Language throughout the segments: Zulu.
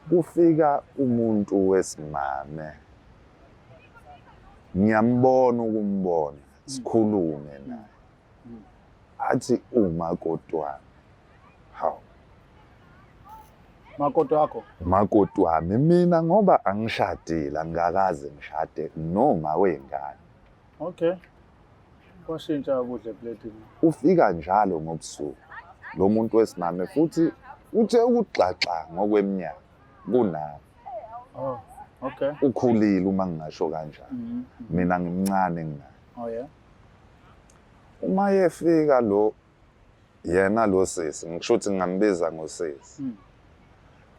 Kufika umuntu wesimame, ngiyambona ukumbona, sikhulume naye. Athi umakoti wami. Hawu. Makoti wakho? Umakoti wami mina ngoba angishadile, angikakaze ngishade noma wengane. Okay. Kwashintsha ukudla epletini. Ufika njalo ngobusuku lo muntu wesimame futhi uthe ukugxaxa ngokweminyaka kunami. Oh, okay. Ukhulile uma ngingasho kanjalo. Mm -hmm. Mina ngimncane nginaye. Oh yeah. Uma yefika lo yena lo sisi ngisho ukuthi ngingambiza ngosisi.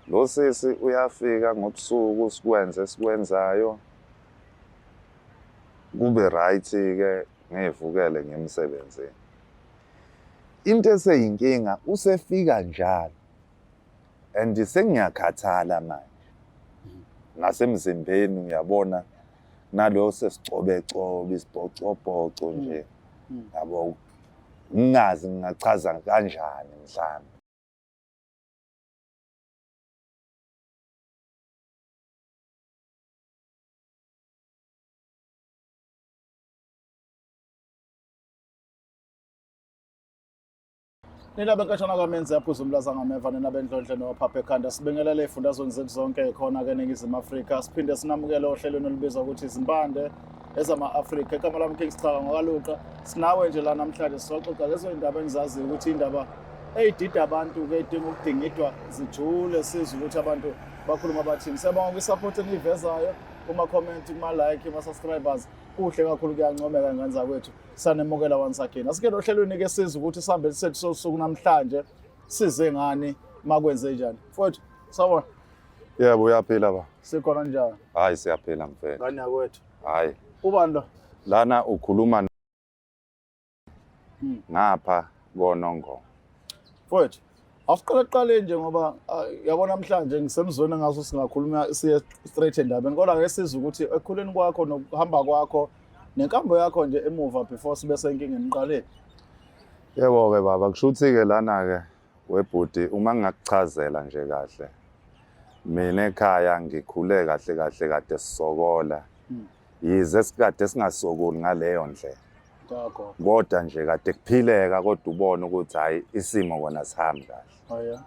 Lo sisi uyafika ngobusuku sikwenze esikwenzayo. Kube right ke ngivukele ngiyemsebenzini. Into eseyinkinga usefika njalo and sengiyakhathala manje. Nasemzimbeni uyabona nalo sesicobecobe isibhocobhoco nje. Yabo ngingazi ngingachaza kanjani mhlawumbe. Nina benkashana kwamenzi aphuza umlaza ngameva nina bendlondle nophapha ekhanda sibingelele ey'fundazweni zethu zonke khona-ke eNingizimu Afrika siphinde sinamukele ohlelweni olubizwa ukuthi izimpande ezama-Afrika. Igama lami King Sichaka ngokaLuqa. Sinawe nje la namhlanje sizoxoxa lezo y'ndaba engizaziyo ukuthi indaba ey'dida abantu-ke edinga ukudingidwa zijule sizwe ukuthi abantu bakhuluma bathini. Siyabonga kwi-support eniyivezayo kuma-comment, kuma-like, kuma-subscribers. Kuhle kakhulu kuyancomeka ngane zakwethu. Sanemukela once again. Asike ohlelweni ke sizwe ukuthi sihambe sethu sosuku namhlanje size ngani makwenze njani. Mfowethu, sawubona. Yebo uyaphila ba. Sikhona njani? Hayi siyaphila mfethu. Ngane yakwethu. Hayi. Ubani lo? Lana ukhuluma ngapha koNongoma. Mfowethu, awusiqale kuqale nje ngoba yabona namhlanje ngisemzweni ngaso singakhuluma siye straight endabeni kodwa ke sizwe ukuthi ekukhuleni kwakho nokuhamba kwakho nenkambo yakho nje emuva before sibe senkingeni niqale. Yebo-ke baba, kusho ukuthi-ke lana-ke webhuti uma ngingakuchazela nje kahle. Mina ekhaya ngikhule kahle kahle kade sisokola. Yize sikade singasokoli ngaleyo ndlela. Kodwa nje kade kuphileka kodwa ubone ukuthi hayi isimo kona sihambi kahle. Oh yeah.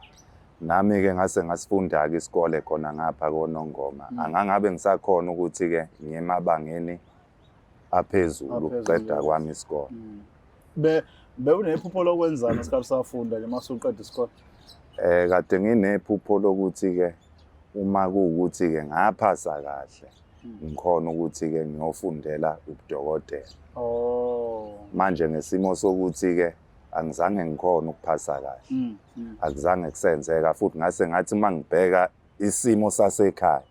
Nami-ke ngase ngasifunda-ke isikole khona ngapha koNongoma. Angangabe ngisakhona ukuthi-ke ngiye emabangeni aphezulu ukuqeda kwami isikole. Bewunephupho lokwenzani ngesikhathi usafunda nje mase uqeda isikole? Kade nginephupho lokuthi-ke uma kuwukuthi-ke ngaphasa kahle ngikhona ukuthi-ke ngiyofundela ubudokotela. Oh. Manje ngesimo sokuthi-ke angizange ngikhona ukuphasa kahle. Akuzange kusenzeka futhi ngase ngathi uma ngibheka isimo sasekhaya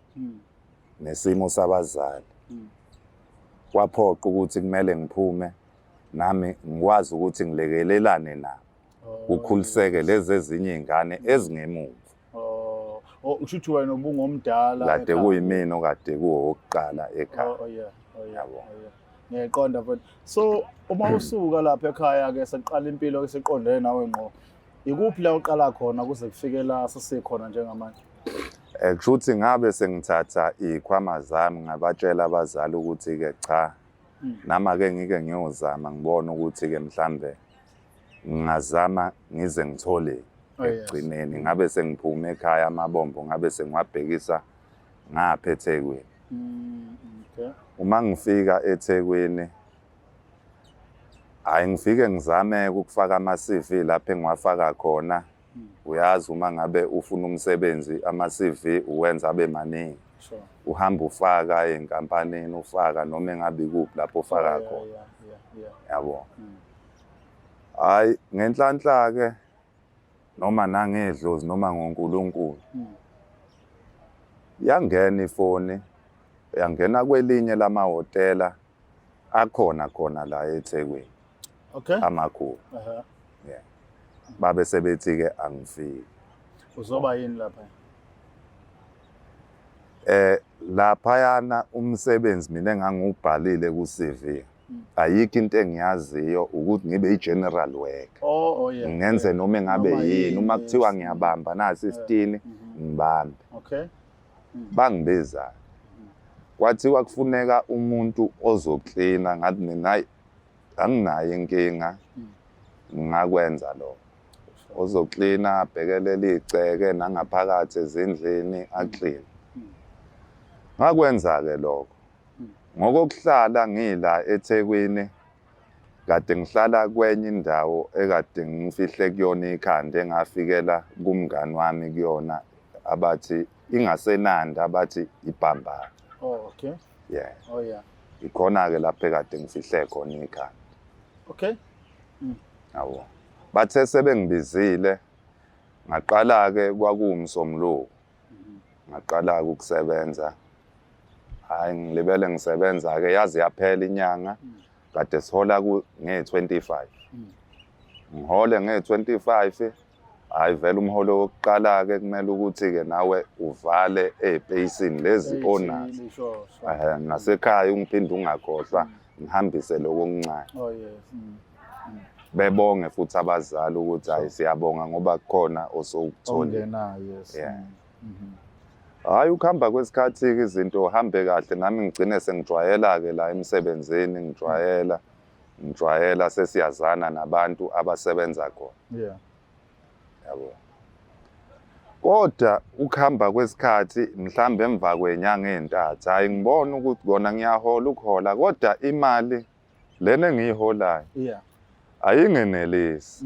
nesimo sabazali kwaphoqa ukuthi kumele ngiphume nami ngikwazi ukuthi ngilekelelane nabo kukhuliseke lezi ezinye iy'ngane ezingemuva. Oh, usho ukuthi wena ubungomdala kade kuyimina okade kuwokuqala ekhaya. Oh yeah, oh yeah. Oh yeah. Ngiyayiqonda mfethu. So uma usuka lapha ekhaya ke sekuqala impilo ke siqondene nawe ngqo. Ikuphi la uqala khona kuze kufike la sesikhona njengamanje? Kusho ukuthi ngabe sengithatha iy'khwama zami ngabatshela abazali ukuthi-ke cha nami ake ngike ngiyozama ngibone ukuthi-ke mhlambe ngingazama ngize ngithole ekugcineni ngabe sengiphume ekhaya amabombo ngabe sengiwabhekisa ngapha eThekwini. Okay. Uma ngifika eThekwini hayi ngifike ngizame ukufaka ama-CV lapho engiwafaka khona. Uyazi uma ngabe ufuna umsebenzi ama-CV uwenza abe maningi. Sure. Uhamba ufaka enkampanini ufaka noma engabe ikuphi lapho ufaka khona. Yeah. Yabo. Hayi ngenhlanhla ke noma nangedlozi noma ngoNkulunkulu. Yangena ifoni yangena kwelinye lamahhotela akhona khona la eThekwini. Okay. Amakhulu. Yeah. Babe sebethi ke angifiki. Uzoba yini lapha? Laphayana umsebenzi mina engangiwubhalile ku CV. Ayikho into engiyaziyo ukuthi ngibe i-general worker. Oh, oh yeah. Ngenze noma engabe Noma yini, uma yini, kuthiwa yes. ngiyabamba nasi isitini, Ngibambe. Okay. Bangibiza. Kwathiwa kufuneka umuntu ozoklina, ngathi mina hayi, anginayo inkinga, ngingakwenza lokho. Ozoklina, abhekelele igceke nangaphakathi ezindlini, akline. Ngakwenza-ke lokho. Ngokokuhlala ngila eThekwini, kade ngihlala kwenye indawo ekade ngifihle kuyona ikhanda, engafikela kumngani wami kuyona, abathi ingasenanda, abathi ibhambana. Oh, okay. Yeah. Oh yeah. Ikhona-ke lapho ekade ngifihle khona ikhanda. Okay. Yabo. Bathe sebengibizile, ngaqala-ke, kwakuwumsombuluko. Ngaqala-ke ukusebenza. Hhayi, ngilibele ngisebenza-ke yaze yaphela inyanga, kade sihola nge-25. Ngihole nge-25, hhayi vele umholo wokuqala-ke kumele ukuthi-ke nawe uvale ey'peyisini lezi onazo. Sure. Nasekhaya ungiphinde ungakhohlwa, ngihambise lokho okuncane. Oh yes. Bebonge futhi abazali ukuthi hayi, siyabonga ngoba kukhona osowukutholile. Ongenayo, yes. Yeah. Hhayi, ukuhamba kwesikhathi-ke izinto uhambe kahle, nami ngigcine sengijwayela-ke la emsebenzini, ngijwayela ngijwayela, sesiyazana nabantu abasebenza khona. Yabo. Kodwa ukuhamba kwesikhathi, mhlambe emva kwenyanga ey'ntathu, hhayi, ngibona ukuthi kona ngiyahola ukuhola, kodwa imali lena engiyiholayo ayingenelisi.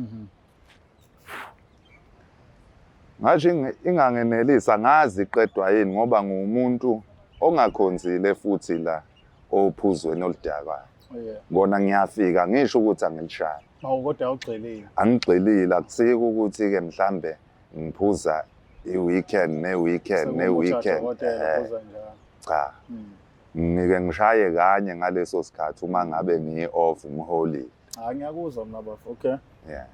Ngasho ingangenelisi, angazi iqedwa yini, ngoba nguwumuntu ongakhonzile futhi la ophuzweni oludakayo. Kona ngiyafika ngisho ukuthi angilishayi. Awu, kodwa awugxilile. Angigxilile, akusiko ukuthi-ke mhlambe ngiphuza i-weekend ne-weekend ne-weekend. Udokotela uphuza njalo. Cha. Ngike ngishaye kanye ngaleso sikhathi uma ngabe ngiyi-off, ngiholile. Hayi, ngiyakuzwa mina bafo. Okay. Yeah.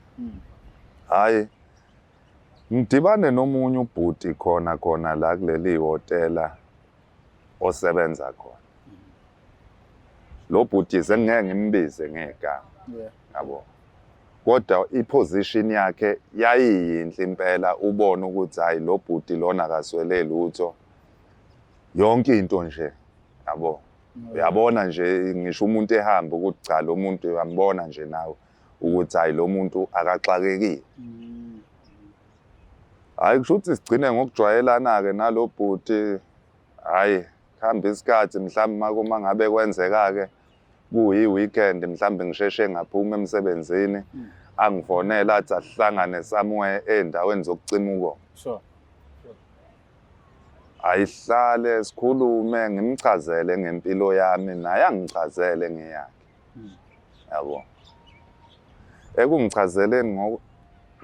Hhayi, ngidibane nomunye ubhuti khona khona la kuleli hhotela osebenza khona. Lo bhuti sengingeke ngimbize ngegama. Yabo. Kodwa i-position yakhe yayiyinhle impela, ubone ukuthi hayi, lo bhuti lona akaswele lutho. Yonke into nje, yabo. Uyabona nje ngisho umuntu ehamba ukuthi cha, lo muntu uyambona nje nawe ukuthi hayi, lo muntu akaxakekile. Hhayi, kusho ukuthi sigcine ngokujwayelana-ke nalo bhuti. Hhayi, kuhamba isikhathi, mhlawumbe uma ngabe kwenzeka-ke kuyi-weekend, mhlawumbe ngisheshe ngaphuma emsebenzini, angifonele athi asihlangane somewhere ey'ndaweni zokucima ukoma. Ayihlale sikhulume, ngimchazele ngempilo yami, naye angichazele ngeyakhe. Yabo. Ekungichazeleni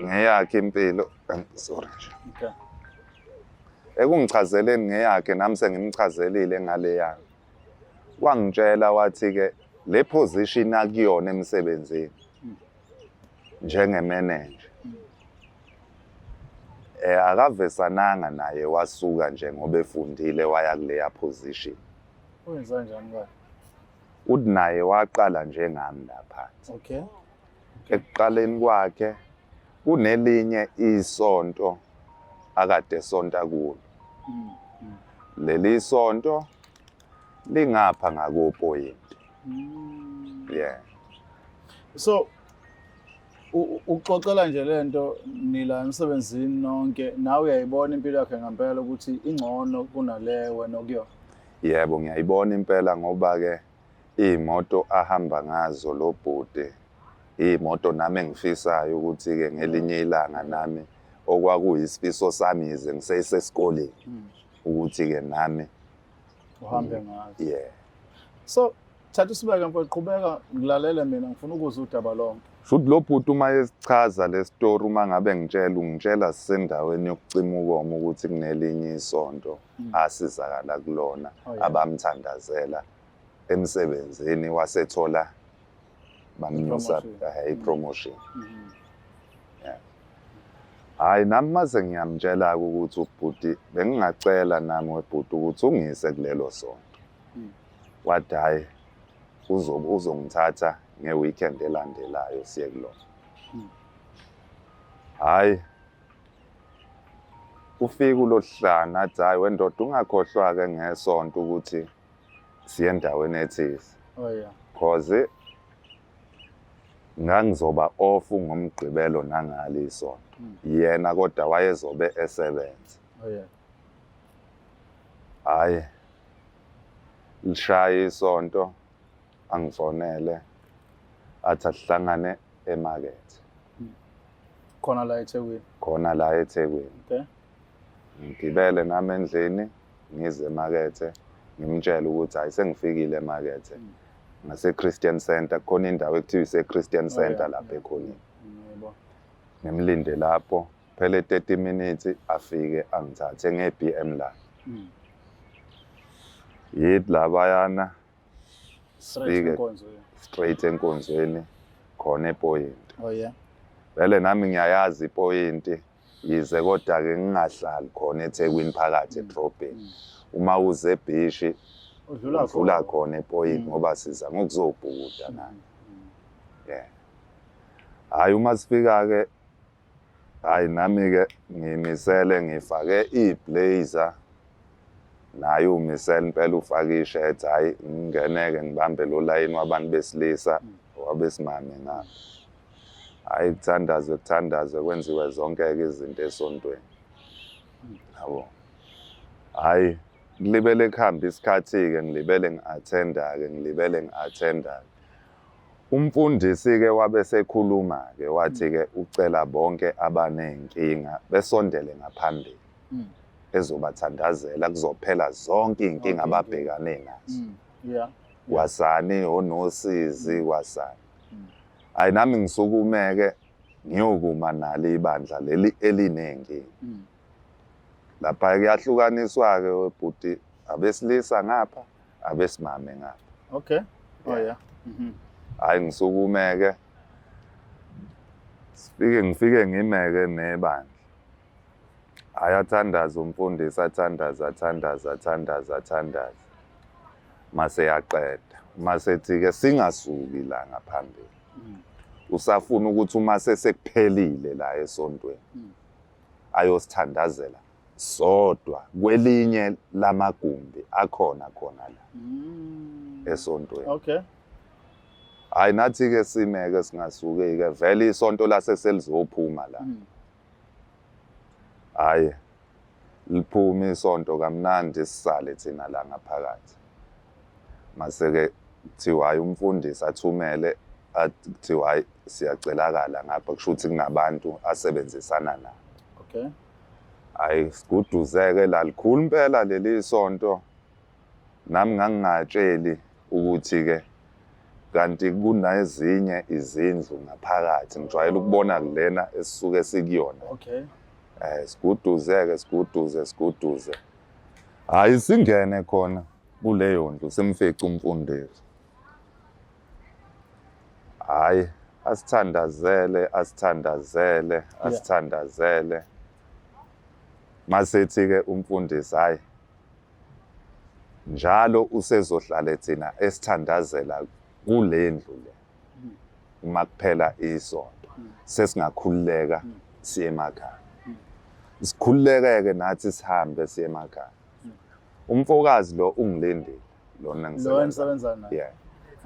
ngeyakhe impilo, sorry nje. Okay. Ekungichazeleni ngeyakhe, nami sengimchazelile ngale yami. Wangitshela wathi-ke le position akuyona emsebenzini njengemanager, akavesananga naye wasuka nje ngoba efundile waya kuleya position. Wenza njani ka? Uthi naye waqala njengami lapha. Ekuqaleni kwakhe kunelinye isonto akade esonta kulo. Leli sonto lingapha ngakoPoyinti. Yeah. So uxoxela nje lento nila emsebenzini nonke, nawe uyayibona impilo yakhe ngempela ukuthi ingcono kunale wena okuyona? Yebo, ngiyayibona impela, ngoba ke iy'moto ahamba ngazo lo bhuti, iy'moto nami engifisayo ukuthi-ke ngelinye ilanga nami, okwakuyisifiso sami yize ngisesesikoleni, ukuthi-ke nami uhambe ngazo. Yeah. So thatha usibeke mfowethu, qhubeka, ngilalele mina, ngifuna ukuzwa udaba lonke. Futhi lo bhuti uma esichaza le story, uma ngabe ngitshela, ungitshela sisendaweni yokucima ukoma ukuthi kunelinye isonto asizakala kulona, abamthandazela emsebenzini, wasethola bamnyusa I-promotion. I-promotion. Yeah. Hayi, nami mase ngiyamtshela ukuthi ubhuti bengingacela nami webhuti ukuthi ungise kulelo sonto. Wathi hhayi, uzongithatha nge-weekend elandelayo siye kulona. Hhayi, Ufike uLosihlanu athi hhayi wendoda ungakhohlwa-ke ngesonto ukuthi siye endaweni ethize. Oh yeah. Cause ngangizoba off ngoMgqibelo nangalo isonto. Yena kodwa wayezobe esebenza. Oh yeah. Hhayi lishaya isonto angifonele athi asihlangane emakethe. Khona la eThekwini. Khona la eThekwini. Okay. Ngigibele nami endlini ngize emakethe ngimtshele ukuthi hayi sengifikile emakethe. Ngase Christian Center khona indawo ekuthiwa ise Christian Center lapha ekhoneni. Yebo. Ngimlinde lapho phele 30 minutes afike angithathe nge-BM la. Yithi labayana Straight Sifike. enkonzo. Yeah. Straight enkonzweni khona ePoint. Oh yeah. Vele nami ngiyayazi iPoint yize kodwa ke ngingahlali khona eThekwini phakathi edrobheni. Uma uze ebhishi Udlula udlula khona ePoint ngoba siza ngokuzobhukuda nami. Yeah. Hayi uma sifika ke hayi nami ke ngimisele ngifake iblazer naye umisele impela ufake ishirt hayi ngingeneke ngibambe lo line wabantu besilisa wabesimame ngapha. Hayi kuthandazwe kuthandazwe kwenziwe zonke ke izinto esontweni. Yabo. Hayi kulibele kuhamba isikhathi ke ngilibele ngi-attenda ke ngilibele ngi-attenda. Umfundisi ke wabe sekhuluma ke wathi ke ucela bonke abaney'nkinga besondele ngaphambili ezobathandazela kuzophela zonke iy'nkinga ababhekane nazo. Kwasani onosizi kwasani. Hayi nami ngisukume-ke ngiyokuma nalo ibandla leli eliney'nkinga. Lapha kuyahlukaniswa-ke bhuti abesilisa ngapha abesimame ngapha. Okay. Oh yeah. Hayi ngisukume-ke sifike ngifike ngimeke nebandla. Hayi athandaze umfundisi athandaze athandaze athandaze athandaze. Mase yaqeda. Mase ethi-ke singasuki la ngaphambili. Usafuna ukuthi uma sesekuphelile la esontweni ayosithandazela sodwa kwelinye lamagumbi akhona khona la esontweni. Okay. Hayi nathi-ke sime-ke singasuki-ke vele isonto lase selizophuma la. Hhayi liphume isonto kamnandi sisale thina la ngaphakathi. Mase-ke kuthiwa hhayi umfundisi athumele kuthiwa hhayi siyacelakala ngapha kusho ukuthi kunabantu asebenzisana nabo. Okay. Hhayi siguduzeke la likhulu impela leli sonto. Nami ngangingatsheli ukuthi-ke kanti kunezinye izindlu ngaphakathi ngijwayele ukubona kulena esisuke sikuyona. Okay. Siguduzeke siguduze siguduze. Hayi singene khona kuleyo ndlu simfice umfundisi. Hayi asithandazele asithandazele asithandazele. Masethi ke umfundisi hayi njalo usezohlala thina esithandazela kule ndlu le. Uma kuphela isonto sesingakhululeka siye emakhaya. Sikhululeke nathi sihambe siye emakhaya. Umfokazi lo ungilindile lona Lo ngisebenza. enisebenza naye. Yeah.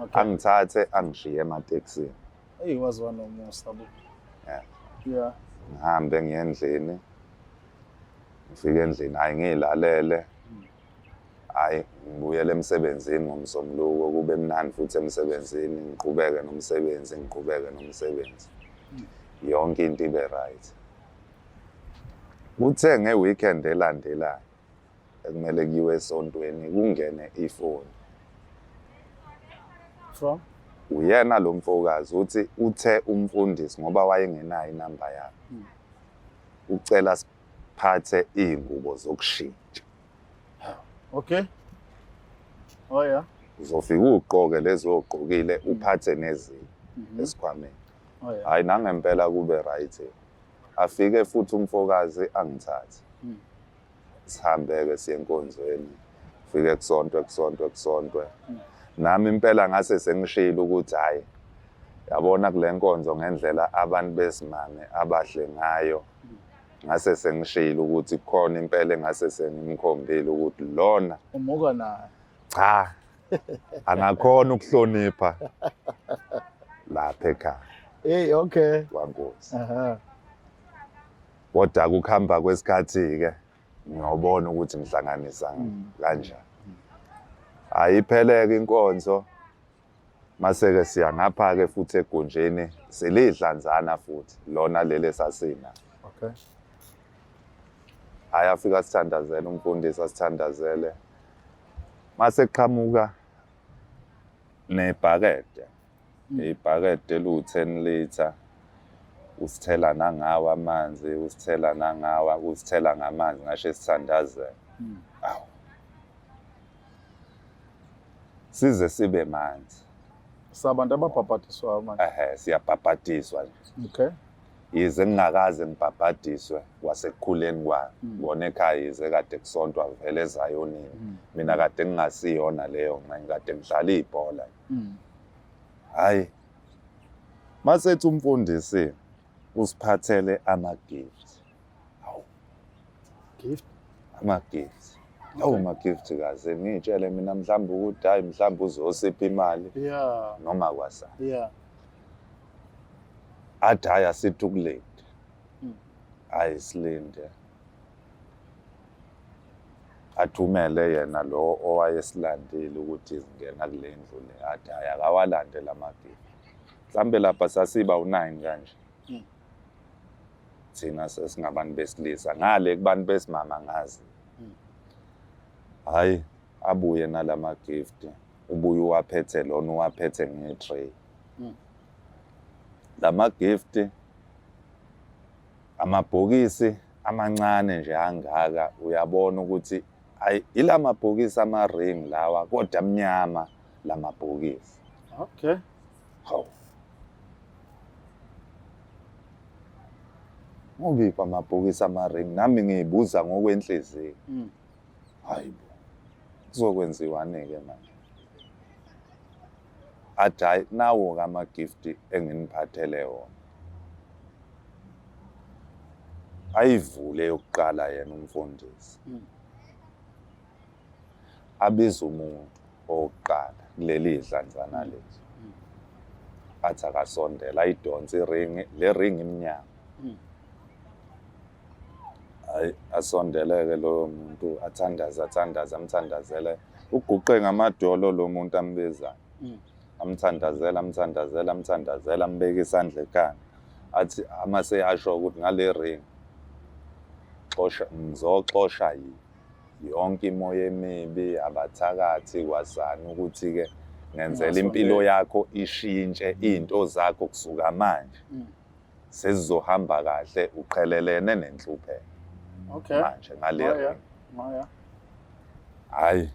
Okay. Angithathe angishiye ematekisini. Eyi waziwa nomusa bo. Yeah. Yeah. Ngihambe ngiye endlini. Ngifike endlini hayi ngiyilalele. Hayi ngibuyele emsebenzini ngomsombuluko kube mnandi futhi emsebenzini ngiqhubeke nomsebenzi ngiqhubeke nomsebenzi. Yonke into ibe right. Kuthe nge-weekend elandelayo ekumele kuyiwe esontweni kungene ifoni. From? Uyena lo mfokazi uthi uthe umfundisi ngoba wayengenayo inamba yami. Ucela siphathe iy'ngubo zokushintsha. Okay. Oh yeah. Uzofika ugqoke lezi ogqokile uphathe nezinye esikhwameni. Oh yeah. Hayi nangempela kube right. Afike futhi umfokazi angithathe. Sihambe-ke siye enkonzweni. Fike kusontwe kusontwe kusontwe. Nami impela ngase sengishilo ukuthi hayi yabona kule nkonzo ngendlela abantu besimame abahle ngayo. Ngase sengishilo ukuthi kukhona impela engase sengimkhombile ukuthi lona umuka naye. Cha, angakhona ukuhlonipha lapha ekhaya. Hey, okay. KwaNkosi. Kodwa kuhamba kwesikhathi-ke ngiyobona ukuthi ngihlanganisa kanjani. Ayipheleke inkonzo maseke siya ngapha-ke futhi egunjini selidlanzana futhi lona leli esasina. Okay. Hhayi, afika asithandazele umfundisi, asithandazele mase kuqhamuka nebhakede, ibhakede eliwu-10 litre, usithela nangawo amanzi, usithela nangawo, usithela ngamanzi, ngasho esithandazela. Awu, size sibe manzi. Sabantu ababhabhadiswayo manje. Ehe, siyabhabhadiswa nje. Okay. Yize ngingakaze ngibhabhadiswe kwasekukhuleni kwami, kona ekhaya yize kade kusontwa vele eZayonini, mina kade ngingasiyona leyo ngxenye, kade ngidlala ibhola. Hayi, masethi umfundisi usiphathele ama-gift. Hawu. Gift? Ama-gift. Lawo ma-gift kaze ngiy'tshele mina mhlawumbe ukuthi hhayi mhlawumbe uzosipha imali. Noma kwasani. Athi hhayi asithi ukulinda. Hhayi silinde. Athumele yena lo owayesilandile ukuthi singena kule ndlu le, athi hhayi akawalande la ma-gift. Mhlawumbe lapha sasiba u-9 kanje. Thina sesingabantu besilisa, ngale kubantu besimama ngazi. Hhayi, abuye nalama gift, ubuye uwaphethe lona, uwaphethe nge-tray. Lama gift amabhokisi amancane nje angaka, uyabona ukuthi ayi ilamabhokisi ama-ring lawa, kodwa amnyama lamabhokisi. Okay. Hawu. Ngobiphi amabhokisi ama-ring? Nami ngiyibuza ngokwenhliziyo. Hayi bo. Kuzokwenziwani-ke manje? Athi hayi nawo-ke ama-gift enginiphathele wona. Ayivule yokuqala yena umfundisi. Abiza umuntu owokuqala kuleli dlanzana leli. Athi akasondela, ayidonse iringi, le ring imnyama. Hayi, asondeleke loyo muntu, athandaze, athandaze, amthandazele. Uguqe ngamadolo lo muntu ambizayo. Amthandazela, amthandazela, amthandazela, ambeke isandla ekhanda. Athi amase yasho ukuthi ngale ring xosha, ngizoxosha yonke imoya emibi, abathakathi, kwazani ukuthi-ke ngenzela impilo yakho ishintshe, iy'nto zakho kusuka manje sezizohamba kahle, uqhelelene nenhlupheko. Okay. Manje ngale ring. Hayi,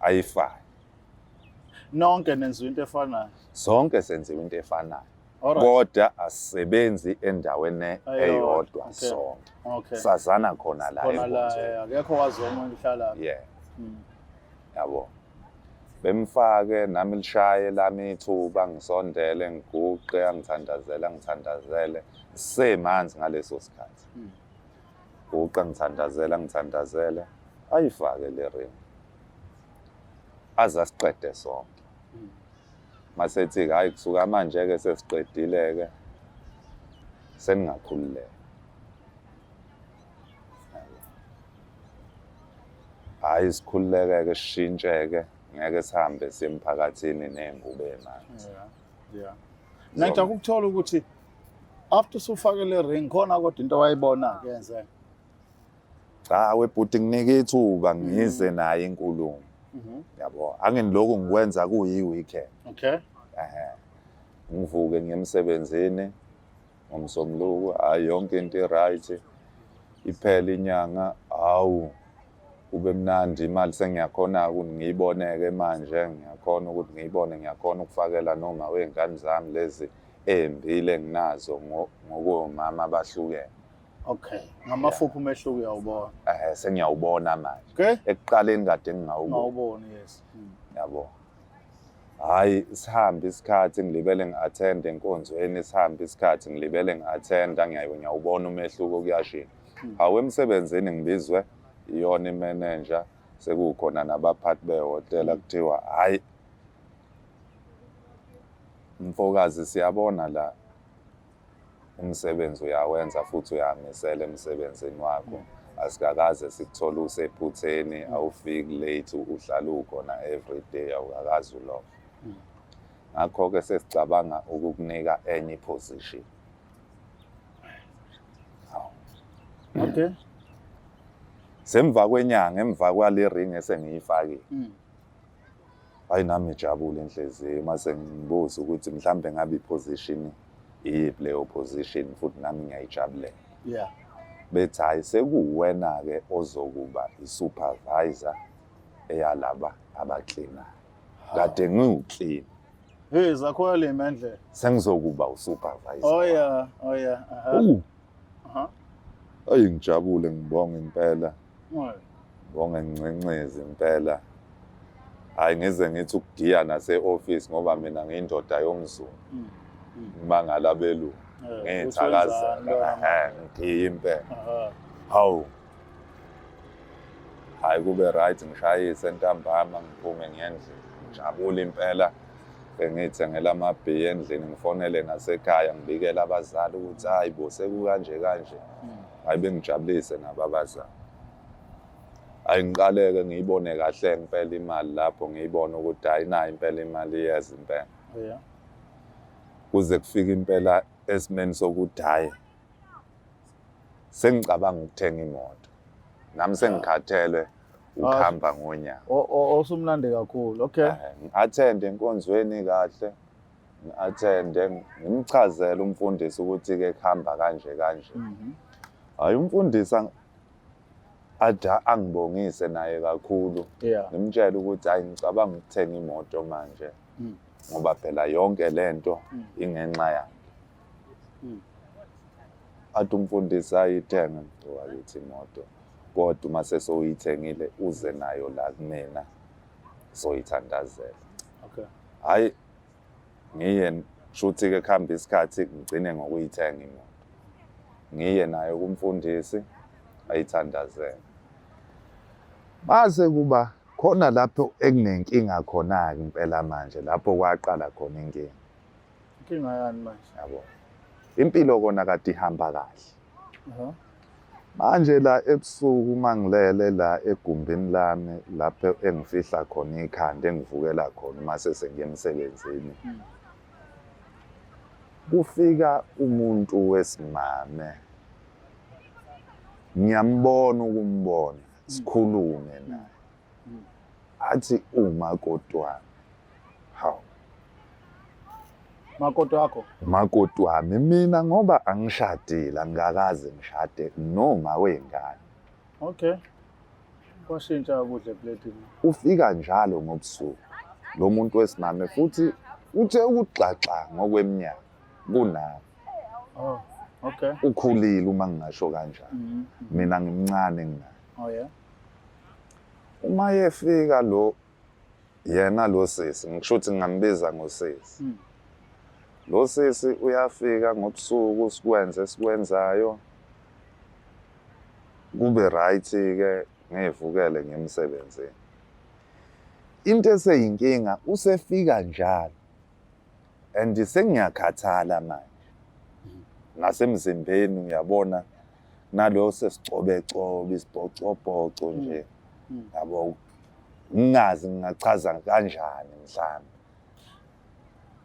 ayifani. Nonke nenziwa into efanayo. Sonke senziwa into efanayo. Kodwa asisebenzi endaweni eyodwa sonke. Okay. Sazana khona la Khona la, akekho wazi omunye uhlala. Yeah. Yabo. Bemfake nami lishaye lami ithuba, ngisondele, ngiguqe, angithandazele, angithandazele. Semanzi ngaleso sikhathi. Guqa, ngithandazele, angithandazele. Ayifake le ring. Aze asiqede sonke. Masethi hayi kusuka manje ke sesiqedile ke, seningakhululeka. Hayi sikhululeke ke, sishintsheke, ngeke sihambe siye emphakathini ney'ngubo ey'manzi. Yeah, yeah. Ngicela ukuthola ukuthi after usufake le ring khona kodwa into owayibona ke yenzeka. Cha webhuti, nginike ithuba ngize naye inkulumo. Yabo, angilokhu ngikwenza kuyi weekend. Okay. Ehhe. Ngivuke ngiye emsebenzini ngomsombuluko, hayi yonke into i-right. Iphela inyanga, hawu kube mnandi, imali sengiyakhona ukuthi ngiyiboneke manje, ngiyakhona ukuthi ngiyibone, ngiyakhona ukufakela noma wey'ngane zami lezi ey'mbili enginazo ngokomama abahlukene. Okay, ngamafuphi umehluko uyawubona? Sengiyawubona manje. Okay. Ekuqaleni kade ngingawuboni. Ngawuboni, yes. Yabo. Hayi, sihambe isikhathi ngilibele ngi-attend enkonzweni, sihambe isikhathi ngilibele ngi-attend, ngiyawubona umehluko kuyashintsha. Hawu, emsebenzini ngibizwe iyona imenenja, sekukhona nabaphathi behhotela, kuthiwa hhayi mfokazi, siyabona la umsebenzi uyawenza futhi uyamisela emsebenzini wakho, asikakaze sikuthole usephutheni, awufiki late, uhlala ukhona every day, awukakaze ulove. Ngakho-ke sesicabanga ukukunika enye iposition. Semva kwenyanga, emva kwale ring esengiyifakile, hayi nami ijabule inhliziyo mase ngibuza ukuthi mhlambe ngabe iposition iyiphi leyo position, futhi nami ngiyayijabulela. Bethi hhayi, sekuwuwena-ke ozokuba i-supervisor eyalaba abaklinayo. Kade ngiwuklina. Hey, zakho lima endlela. Sengizokuba usupervisor. Oh yeah. Ayi ngijabule, ngibonge impela. Ngibonge, ngincenceze impela. Hayi, ngize ngithi ukugiya nase-office ngoba mina ngiyindoda yomZulu. Ngimangala belungu. Uthi Ngiyithakazela. wenzani lona? Ehhe, ngigiye impela. Hawu. Hayi, kube right, ngishayise ntambama, ngiphume ngiye endlini. Ngijabule impela. Bengiyithengela amabhiya endlini, ngifonele nasekhaya, ngibikele abazali ukuthi hayi bo, sekukanje kanje. Hayi, bengijabulise nabo abazali. Hayi, ngiqaleke ngiyibone kahle ngempela imali lapho, ngiyibone ukuthi hayi, nayo impela imali iyeza impela. Kuze kufike impela esimeni sokuthi hhayi, sengicabanga ukuthenga imoto. Nami sengikhathele ukuhamba ngonyawo. Osumnandi kakhulu. Okay. Ngi-attende enkonzweni kahle, ngi-attende, ngimchazele umfundisi ukuthi-ke kuhamba kanje kanje. Hhayi, umfundisi ada angibongise naye kakhulu. Ngimtshele ukuthi hayi, ngicabanga ukuthenga imoto manje ngoba phela yonke lento ingenxa yakhe. Athi umfundisi, ayithenge mfo wakithi imoto, kodwa uma sesowuyithengile uze nayo la kumina, soyithandazela. Hhayi, ngiye shuthi-ke kuhamba isikhathi, ngigcine ngokuyithenga imoto, ngiye nayo kumfundisi ayithandazele. Mase kuba khona lapho ekunenkinga khona-ke impela manje, lapho kwaqala khona inkinga. Inkinga yani manje? Yabo, impilo kona kade ihamba kahle. Manje la ebusuku uma ngilele la egumbini lami, lapho engifihla khona ikhanda, engivukela khona uma sesengiya emsebenzini, kufika umuntu wesimame, ngiyambona ukumbona, sikhulume naye, athi umakoti wami. Hawu. Makoti wakho? Umakoti wami. Mina ngoba angishadile, angikakaze ngishade noma wengane. Okay. Kwashintsha ukudla epletini. Ufika njalo ngobusuku lo muntu wesimame, futhi uthe ukugxaxa ngokweminyaka kunami. Oh, okay. Ukhulile, uma ngingasho kanjalo. Mina ngimncane kunaye. Uma yefika lo yena lo sisi, ngisho ukuthi ngingambiza ngosisi, lo sisi uyafika ngobusuku, sikwenze esikwenzayo, kube right ke, ngivukele ngiyemsebenzini. Into eseyinkinga, usefika njalo and sengiyakhathala manje nasemzimbeni, uyabona, nalo sesicobecobe isibhocobhoco nje, yabo, ngingazi ngingachaza kanjani mhlawumbe.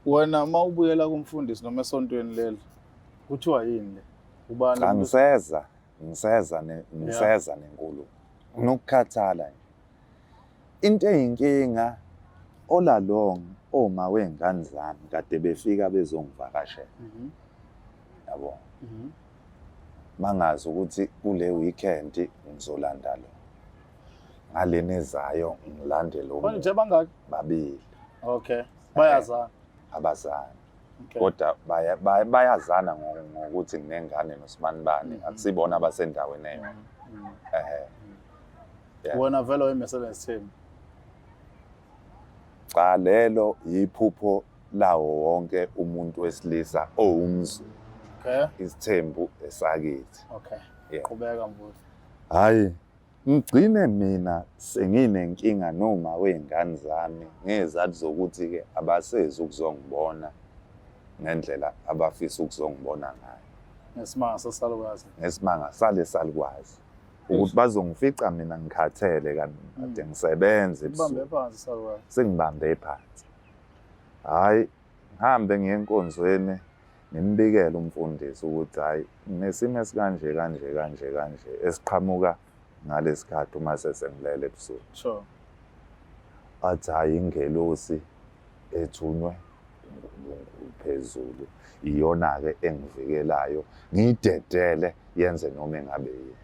Wena uma ubuyela kumfundisi noma esontweni leli, kuthiwa yini le? Ubani? Cha, ngiseza ngiseza ngiseza nenkulumo, nokukhathala nje. Into eyinkinga, all along oma wey'ngane zami kade befika bezongivakashela, yabo, mangazi ukuthi kule weekend ngizolanda lo, ngalena ezayo ngilande lo. Manje nje bangaki? Babili. Okay. Bayazana. Abazani. Okay. Kodwa bayazana ngokuthi nginengane nosibanibani, akusibona abasendaweni eyodwa. Ehe. Yeah. Wena vele uyimisele nesithembu. Cha, lelo yiphupho lawo wonke umuntu wesilisa owumZulu. Isithembu esakithi. Yeah. Qhubeka mfowethu. Hhayi, ngigcine mina senginenkinga noma wey'ngane zami ngezathu zokuthi-ke abasezi ukuzongibona ngendlela abafisa ukuzongibona ngayo. Ngesimanga sesalukazi. Ngesimanga sale salukwazi. Ukuthi bazongifica mina ngikhathele kanti kade ngisebenza Ubambe ebusuku. phansi salukazi. Sengibambe phansi. Hhayi, ngihambe ngiye enkonzweni ngimbikele umfundisi ukuthi hhayi nginesimo esikanje kanje kanje kanje esiqhamuka ngalesikhathi uma sesengilele ebusuku. Sure. Athi hhayi ingelosi ethunywe uNkulunkulu phezulu iyona-ke engivikelayo ngiyidedele yenze noma engabe yini.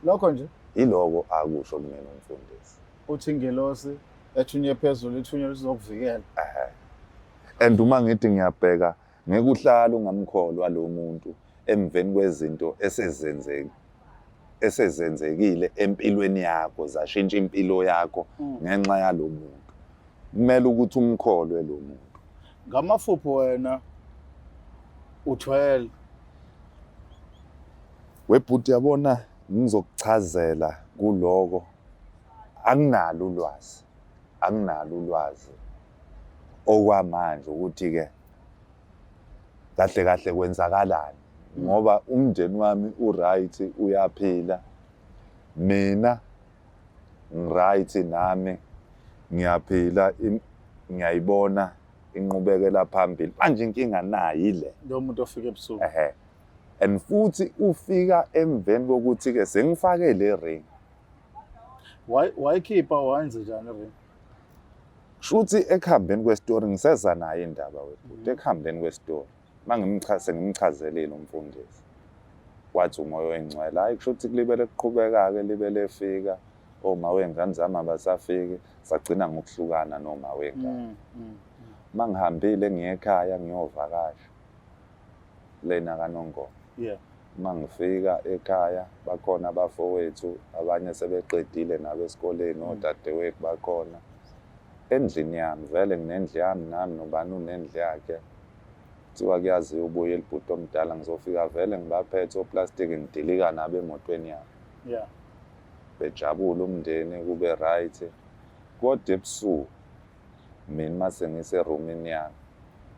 Lokho nje. Iloko akusho kumina umfundisi. Uthi ingelosi ethunywe phezulu ithunywe lizokuvikela. Ehhe. And uma ngithi ngiyabheka ngeke uhlale ungamkholwa lo muntu emveni kwezinto esezenzeke esezenzekile empilweni yakho zashintsha impilo yakho ngenxa yalo muntu. Kumele ukuthi umkholwe lo muntu. Ngamafuphi wena uthwele. Webhuti yabona ngizokuchazela kuloko anginalo ulwazi anginalo ulwazi okwamanje ukuthi ke kahle kahle kwenzakalani ngoba umndeni wami uright uyaphila mina ngiright nami ngiyaphila ngiyayibona inqubekela phambili manje inkinga nayi le lo muntu ofika ebusuku ehe and futhi ufika emveni kokuthi ke sengifake le ring wayikhipha wayenze njani ring shuthi ekuhambeni kwesitori ngiseza nayo indaba webhuti ekuhambeni kwesitori mangimchase ngimchazelile umfundisi wathi umoya oyingcwele hayi kusho ukuthi kulibele kuqhubeka-ke libele efika oma wey'ngane zami abasafiki sagcina ngokuhlukana noma wey'ngane uma ngihambile ngiye ekhaya ngiyovakasha lena kaNongoma yeah uma ngifika ekhaya bakhona abafowethu abanye sebeqedile nabo esikoleni odadewethu bakhona endlini yami vele nginendlu yami nami nobani unendlu yakhe kuthiwa kuyaziwa ubuye libhuti omdala ngizofika vele ngibaphethe oplastiki ngidilika nabo emotweni yami yeah bejabule umndeni kube right kodwa ebusuku mina mase ngiserumini yami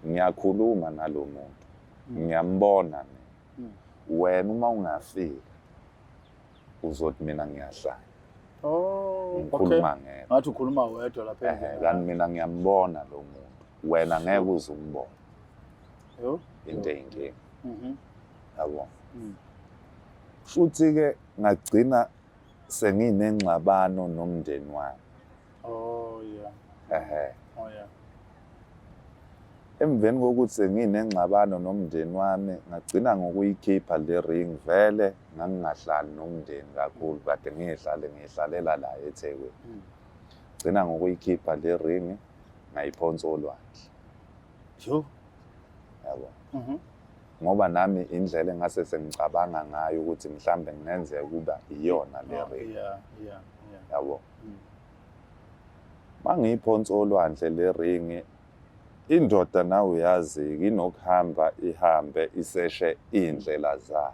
ngiyakhuluma nalo muntu ngiyambona mina wena uma ungafika uzothi mina ngiyahlanya oh okay ngikhuluma ngedwa ngathi ukhuluma wedwa lapha ehe endlini kanti mina ngiyambona lo muntu wena ngeke uze umbone yo into eyinkinga yabo futhi ke ngagcina senginengxabano nomndeni wami oh yeah ehe oh yeah emveni kokuthi senginengxabano nomndeni wami ngagcina ngokuyikhipha le ring vele ngangingahlali nomndeni kakhulu kade ngiyihlale ngiyihlalela la eThekwini gcina ngokuyikhipha le ring ngayiphonsa olwandle yo yabo ngoba nami indlela engase sengicabanga ngayo ukuthi mhlambe kungenzeka ukuba iyona le ring yeah yeah yeah yabo mangiyiphonsa olwandle le ring indoda nawe uyazi inokuhamba ihambe iseshe iy'ndlela zayo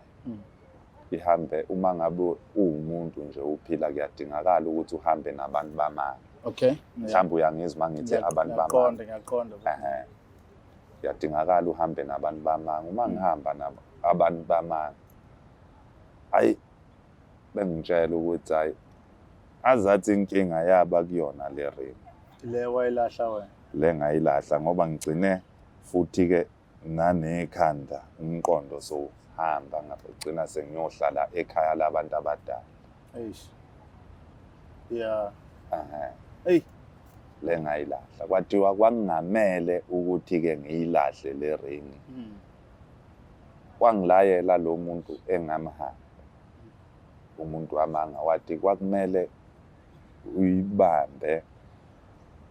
ihambe uma ngabe uwumuntu nje uphila kuyadingakala ukuthi uhambe nabantu bamanga okay mhlawumbe uyangizwa uma ngithi abantu bamanga ngiyaqonda ngiyaqonda ehe kuyadingakala uhambe nabantu bamanga uma ngihamba nabo abantu bamanga hayi bengitshela ukuthi hayi azathi inkinga yaba kuyona le ring le wayilahla wena le ngayilahla ngoba ngigcine futhi ke nanekhanda umqondo sowuhamba ngagcina sengiyohlala ekhaya labantu abadala eish yeah ehe hey le ngayilahla kwathiwa kwakungamele ukuthi ke ngiyilahle le ring kwangilayela lo muntu engamhamba umuntu wamanga wathi kwakumele uyibambe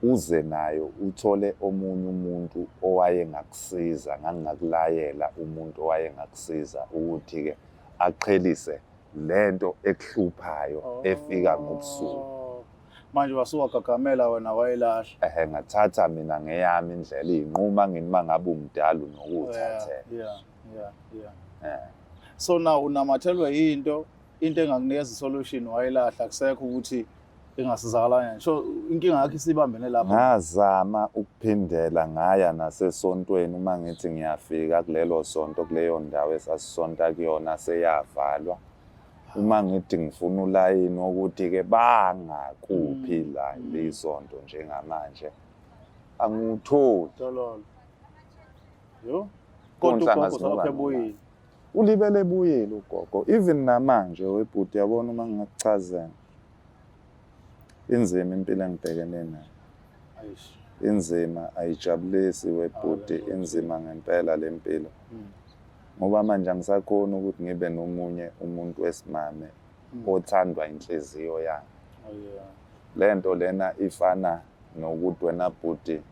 uze nayo uthole omunye umuntu owayengakusiza ngangingakulayela umuntu owayengakusiza ukuthi-ke aqhelise lento ekuhluphayo efika ngobusuku Oh. manje wasuwagagamela wena wayilahla ehe ngathatha mina ngeyami indlela iy'nquma ngini uma ngabe umdala unokuthathela yeah yeah yeah yeah So now unamathelwe yinto, into engakunikeza isolution wayilahla, kusekho ukuthi ingasizakala kanjani. So inkinga yakho isibambene lapho. Ngazama ukuphindela ngaya nasesontweni, uma ngithi ngiyafika kulelo sonto, kuleyo ndawo esasisonta kuyona seyavalwa. Uma ngithi ngifuna ulayini wokuthi-ke bangakuphi la lisonto njengamanje, angiwutholi. Tololo. Yo. Kodwa Kunhlanga ugogo zinuka selokhu ebuyile. Ulibele ebuyile ugogo, even namanje webhuti, yabona uma ngingakuchazela, inzima impilo engibhekene nayo. Eish. Inzima, ayijabulisi webhuti, inzima ngempela le mpilo, ngoba manje angisakhoni ukuthi ngibe nomunye umuntu wesimame othandwa inhliziyo yami. Oh yeah. Le nto lena ifana nokuthi wena bhuti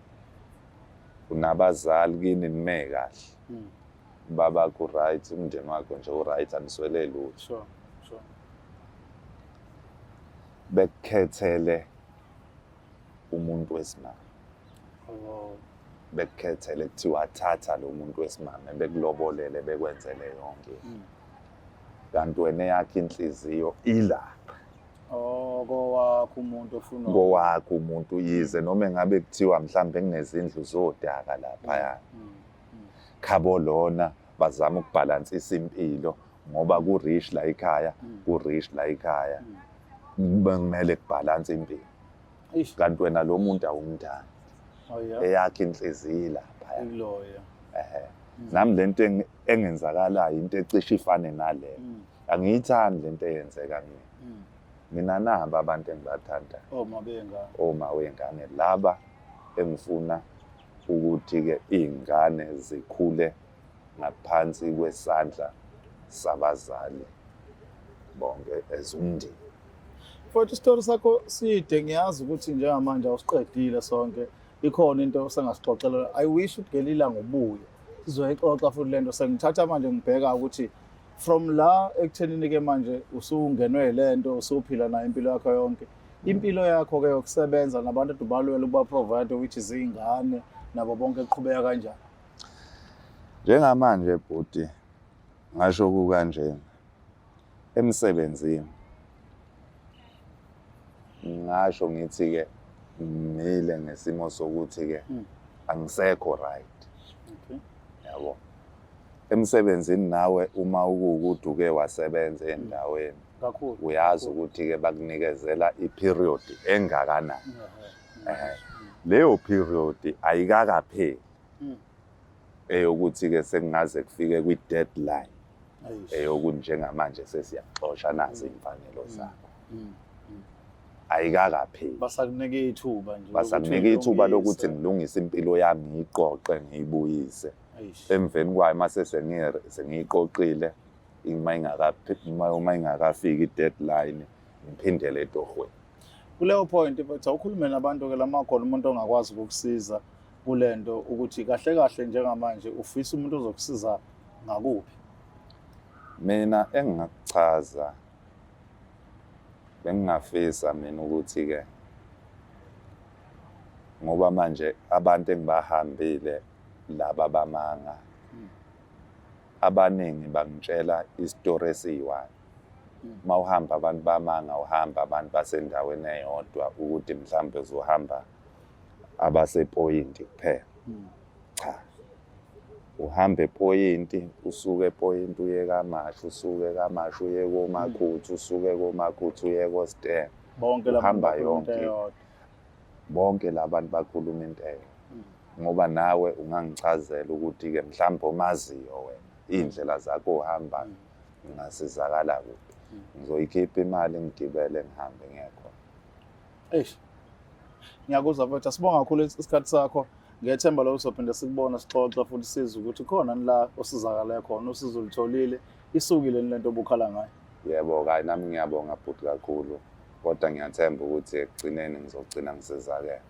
unabazali kini, nime kahle, babakho right, umndeni wakho nje u-right, aniswele lutho. Sure. Sure. Bekukhethele umuntu wesimame. Oh. Bekukhethele, kuthiwa thatha lo muntu wesimame, bekulobolele, bekwenzele yonke, kanti wena eyakho inhliziyo ilapha. Oh, kowakho umuntu ofuna. Kowakho umuntu, yize noma engabe kuthiwa mhlambe kunezindlu zodaka laphaya khabo lona, bazama ukubhalansisa impilo ngoba ku-rich la ekhaya, ku-rich la ekhaya, kumele kubhalanse impilo. Eish. Kanti wena lo muntu awumthandi. Oh yeah. Eyakho inhliziyo laphaya. Ikuloya. Ehe, nami lento engenzakalayo into ecishe ifane naleyo. Angiyithandi lento eyenzeka kumina. Mina naba abantu engibathandayo. Oh, mabenga. Oma wengane laba engifuna ukuthi-ke iy'ngane zikhule ngaphansi kwesandla sabazali bonke as umndeni. Mfowethu, isitori sakho side, ngiyazi ukuthi njengamanje awusiqedile sonke. Ikhona into osengasixoxela. I wish ukuthi ngelinye ilanga ubuye. Sizoyixoxa futhi lento. Sengithatha manje ngibheka ukuthi from la ekuthenini ke manje usungenwe lento, usuphila nayo impilo yakho yonke. Impilo yakho ke yokusebenza nabantu odubalwela ukuba provide, which is izingane nabo bonke, kuqhubeka kanjani? Njengamanje bhuti, ngasho kukanjena, emsebenzini ngasho ngithi-ke ngimile ngesimo sokuthi-ke angisekho right. Yabo, emsebenzini nawe uma ukuwukuthi uke wasebenza endaweni, Kakhulu. uyazi ukuthi-ke bakunikezela i-period engakanani. Leyo period ayikakapheli eyokuthi-ke sekungaze kufike kwi-deadline Eish. eyokuthi njengamanje sesiyaxosha, nazi iy'mfanelo zakho. Ayikakapheli. Basakunika ithuba nje. Basakunika ithuba lokuthi ngilungise impilo yami, ngiyiqoqe, ngiyibuyise. Eish. Emveni kwayo mase sengiyiqoqile, uma ingakafiki i-deadline, ngiphindele etohweni. Kuleyo point but awukhulume nabantu ke lamakhona umuntu ongakwazi ukukusiza kulento, ukuthi kahle kahle njengamanje ufisa umuntu ozokusiza ngakuphi? Mina engingakuchaza, bengingafisa mina ukuthi-ke ngoba manje abantu engibahambile laba bamanga abaningi bangitshela isitori esiyi-one. Uma uhamba abantu bamanga, uhamba abantu basendaweni eyodwa, ukuthi mhlawumbe uzohamba abasepoyinti kuphela. Cha, uhamba epoyinti, usuke epoyinti uye KwaMashu, usuke KwaMashu uye koMakhuthu, usuke koMakhuthu uye koStem. Bonke laba Uhamba bakhuluma into yonke. eyodwa. Bonke labantu bakhuluma into eyodwa, ngoba nawe ungangichazela ukuthi-ke mhlawumbe omaziyo wena iy'ndlela zakho ohamba, ngingasizakala kuphi, ngizoyikhipha imali, ngigibele, ngihambe ngiye khona. Eish. Ngiyakuzwa mfethu, asibonga kakhulu isikhathi sakho. Ngiyethemba lo uzophinde sikubona, sixoxe futhi, sizwe ukuthi khona la osizakale khona, usizo ulutholile, isukile lento obukhala ngayo. Yebo, kayi nami ngiyabonga bhuti kakhulu, kodwa ngiyathemba ukuthi ekugcineni ngizogcina ngisizakele.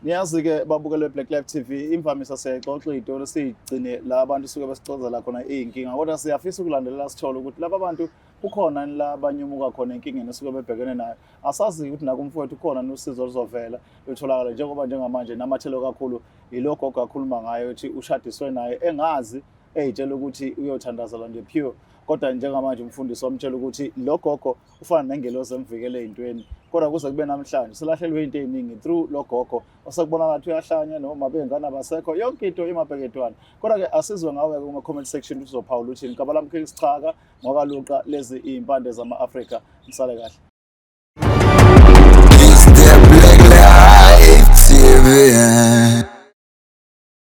Niyazi-ke babukele Black Life TV, imvamisa siyayixoxa iy'tori siyigcine la abantu suke besixoxela khona iy'nkinga, kodwa siyafisa ukulandelela sithole ukuthi laba bantu kukhona la abanyumuka khona enkingeni esuke bebhekene nayo. Asazi ukuthi naku umfowethu kukhona usizo oluzovela lutholakala, njengoba njengamanje namathelo kakhulu yilo gogo akhuluma ngayo ukuthi ushadiswe naye engazi. Eyitshela ukuthi uyothandazela nje pure, kodwa njengamanje umfundisi wamtshela ukuthi lo gogo ufana nengelosi emvikele ey'ntweni, kodwa kuze kube namhlanje selahlelwe into ey'ningi through lo gogo osekubonakala ukuthi uyahlanya noma bey'ngane abasekho, yonke into imabheketwane. Kodwa-ke asizwe ngawe-ke kuma-comment section ukuthi uzophawula uthini. Gama lami King Sichaka ngokaluqa lezi iy'mpande zama-Afrika. Nisale kahle.